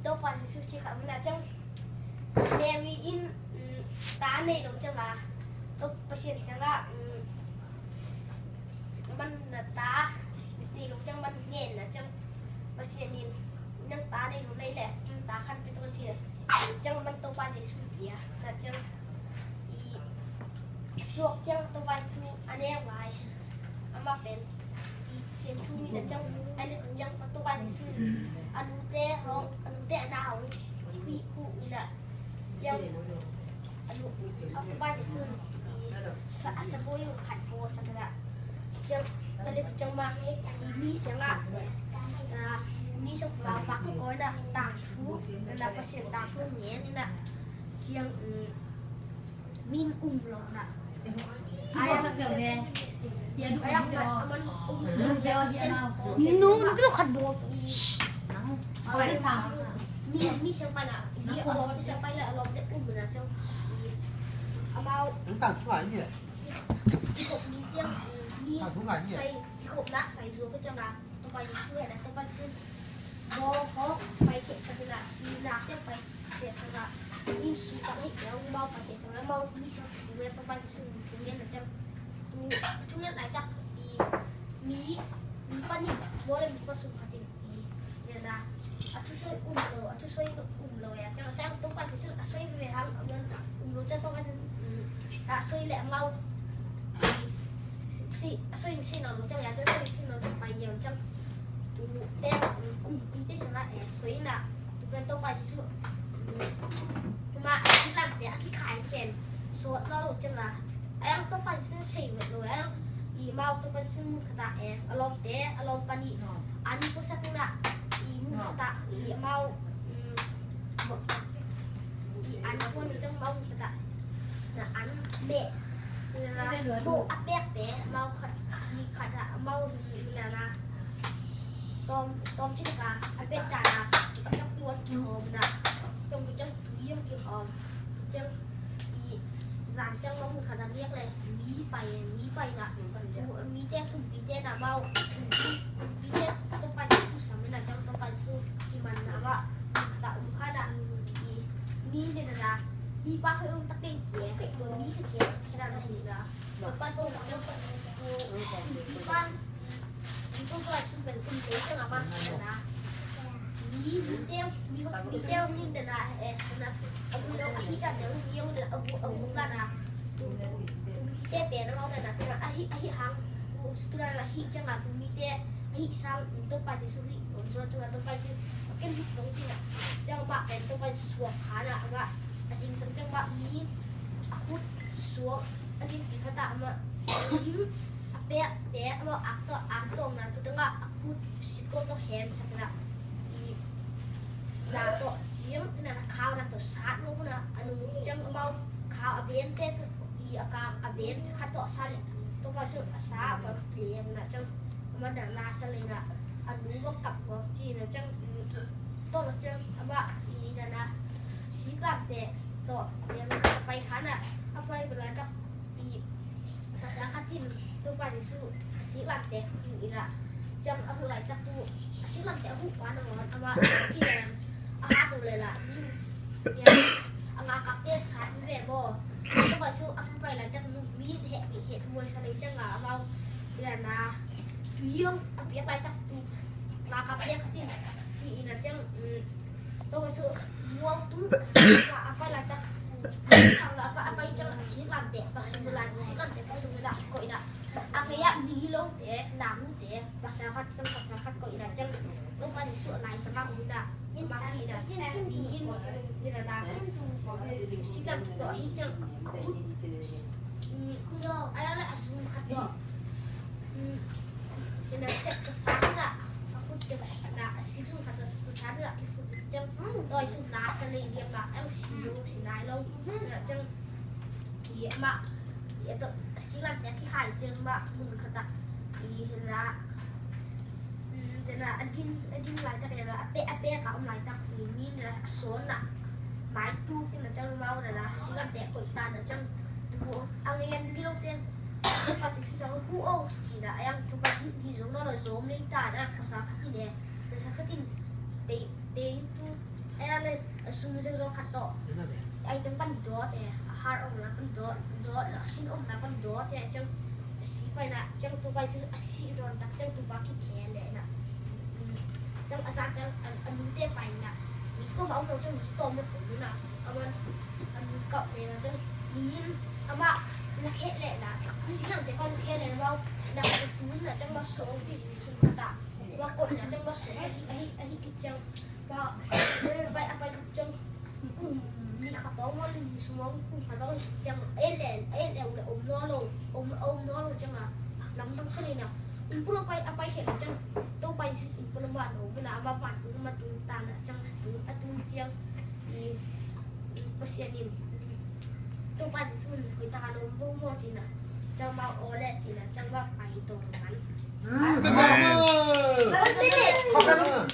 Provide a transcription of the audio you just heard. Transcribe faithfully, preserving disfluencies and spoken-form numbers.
Topa Jesu ci kha muna ciang Mary in, mm, ta nei lo ciang a, Topa Pasian ciang a, mm, man na ta nei lo ciang man ngen na ciang Pasian in nang ta nei lo nei le, mm, ta khan pe tong ci na ciang man Topa Jesu pia na ciang i suak ciang Topa Jesu a neu lai. Amah pen i Pasian thu mi na ciang a le tu ciang Topa Jesu a nute hong, a nute a na hong hui hu na ciang a nu a Topa Jesu i sa a sa boi khat bo sa na ciang a le tu ciang ma i mi siang a mi siang ma ma ko ko na tang thu na Pasian tang thu ngen na ciang min um lo na. Nun khat bawk. Mi, mi siang pai na, mi a lawm te siang pai na, a lawm te um na ciang. Amau. Tang thu ngai ni. Kikop ni ciang, mi sai, kikop na sai zo ko ciang a. Topa Jesu heh na, Topa Jesu bawng hawk pai kheh sak in a, i nak te pai kheh sak a, in sui tak hih keu mau pai kheh sak a, mau mi siang thu ngen, Topa Jesu thu ngen na ciang. Tu, thu ngen laitak i mi, mi panin bawl le mi pasuk khat in i ngen a, a thusoi um lo, a thusoi um lo e a ciang, a ciang Topa Jesu a soi ve hang, a man um lo ciang Topa Jesu a soi le mau si, a soi mi si lo lo ciang ya, a soi mi si lo ciang pai yau ciang. Tu te kumpi te sana e soi na. Tu pen Topa Jesu ma a kilam te a kikhai pen sot lo lo ciang la. Ayang Topa Jesu sei lo ayang i mau Topa Jesu mun kata e a lawm te a lawm pani an pusak na i mun kata i mau i an puan ciang mau kata na an meh. Bo a pek te mau khat ni khat a mau ni na na tom tom cin ka a pek ta na a pek tuan ki hom na tom cin tu yam ki hom. Ciang i zan ciang lo mun khat a liak le mi pai mi pai na tu mi te kumpi te na mau kumpi te Topa Jesu sam na ciang Topa Jesu ki man na ma mun khat a um kha na i mi le na na hi pa khoi um tak kei cie tu mi kha khe khe na na hi na Topa Jesu kumpi pa Ito ko a sun pen kun te sanga man na. Mi mi te mi ho mi te hong hin na e na. A bu lo a hi ta te mi hong a bu a bu ka na. Tu tu mi te pe na hong na na tu na a hi a hi hang. Tu tu na na hi changa tu mi te a hi sang Topa Jesu hi. Om zo tu na Topa Jesu. Ken hi tong chi na. Chang ba pen Topa Jesu kha na ba. A sing sang chang ba mi a khut suak a din pi kha ta ma. Sim a pek te a lo ak to ak to na tu tanga a khut siko to hem sak na i na to ciang na na khau na to sat lo na a nu ciang a mau khau a bem te to i a kam a bem te khat to sa le to pa su a sa pa le na ciang a ma da la sa le na a nu ba kap ko ci na ciang to na ciang a ba i na na si kap te to a bem na pai kha na a pai ba la kap i Pasal khat in Topa Jesu a sik lamte hu in a, ciang a hu laitak tu a sik lamte a hu pa nangawn amah a kilen a ha to le la, a ngakapte sat ve maw? Topa Jesu a pai laitak tu mi heh heh muai sa lei ciang a amau kilen a, tui hong a piak laitak tu ngakapte khat in hi in a ciang, um, Topa Jesu mual tung a sik la a pai laitak, a pai ciang a sik lamte pasuk la, sik lamte pasuk la koih na. A kei a mi lote, namute, pasal khat ciang pasal khat koih na ciang Topa Jesu a lai sangah um na, mah hi na, mi in, mi na na, sik lam to hi ciang a khut, um, a la la a sum khat to. Ina sep ka sa na, a khut te na, a sik sung khat a sep ka sa na, ki khut te ciang, doi sung na sa le liam na, ang si zo si nai lo, na ciang, i ma, i to, a sik lam te ki khai ciang ma, mun khat a, i na, te na, a din, a din lai tak na, a pe, a pe ka om lai tak, i mi na, a son na, mai tu, ki na ciang mau na, na, sik lam te koi ta na ciang, tu, ang yan mi lo ten, Topa Jesu sang hu o, ci na, ayang Topa Jesu hi zo na lo zo mei ta na, pasal khat in e, pasal khat in te, te tu, Sum zeuzaw khat tawh. Ai teng pan dawt e, a har omna pan dawt, dawt, a sin omna pan dawt e, ciang a si paina, ciang Topa Jesu a si dawn tak, ciang Topa kikhel leh na. Ciang a zak ciang a, a nute paina. Mi koma om lo ciang mi tawm na pom na. Aman a mi kap leh na ciang mi in ama na kheh leh na. Mi si nang te pan kheh leh na, na a tun na ciang ma sawm pi sum kata. Ma koih na ciang ma sawm ahi, ahi, ahi kik ciang. Ba, pai, a pai ciang. Kum ni khat tawh maw, ni sum maw, kum khat tawh ciang. En le, en le, om nawn lo, om, om nawn lo ciang a. Lamdang sa ni na. Inn pulak pai, a pai khia ciang. Topa Jesu inn pulak ma lo, na ama vantung ma tung ta na ciang, a tung, a tung ciang. I, i Pasian in. Topa Jesu in hoih tak a om vo maw ci na. Ciang ma aw le ci na, ciang ma pai to man. Amen. Amen.